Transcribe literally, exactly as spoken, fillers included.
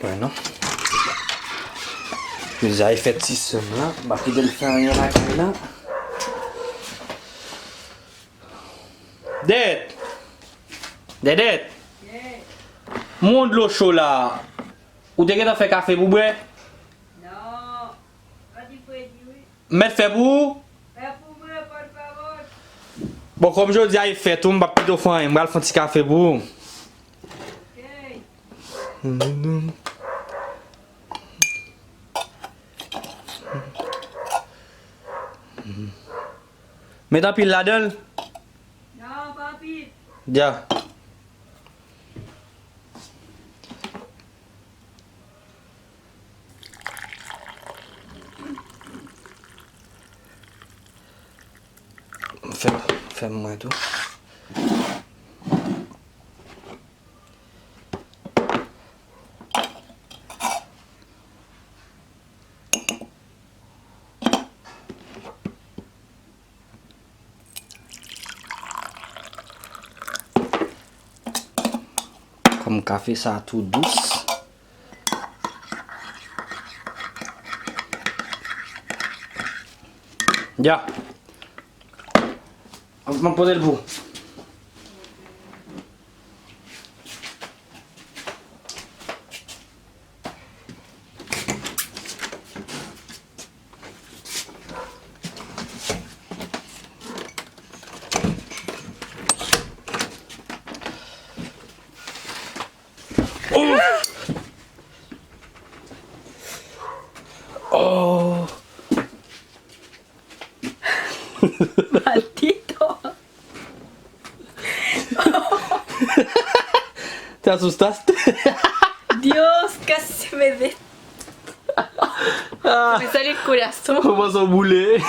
Pran non. Pizza e fèt ti sèm la. M ap kite l fè anyen lakay la. Dèdèt! Dèdèt! Mwen dlo cho la. Ou te gentan fè kafe pou bwè? Non. Ann di fredi wi. M mèt fè pou ou? Fè pou mwen, pòtpawòl. Bon, kòm jodi a e fèt ou, m p ap kite w fè anyen. M pral fè yon ti kafe pou ou. Ok. Met anpil ladan l. Non, pa anpil. Dja. Fè, fè mwen tou. Kòm kafe sa tou dous. Ya. M ap pote l pou ou. Oh! Oh! Maldito. Te asustaste. Dios, casi se me de. Ah, me sale el corazón. Kòman sa w boule?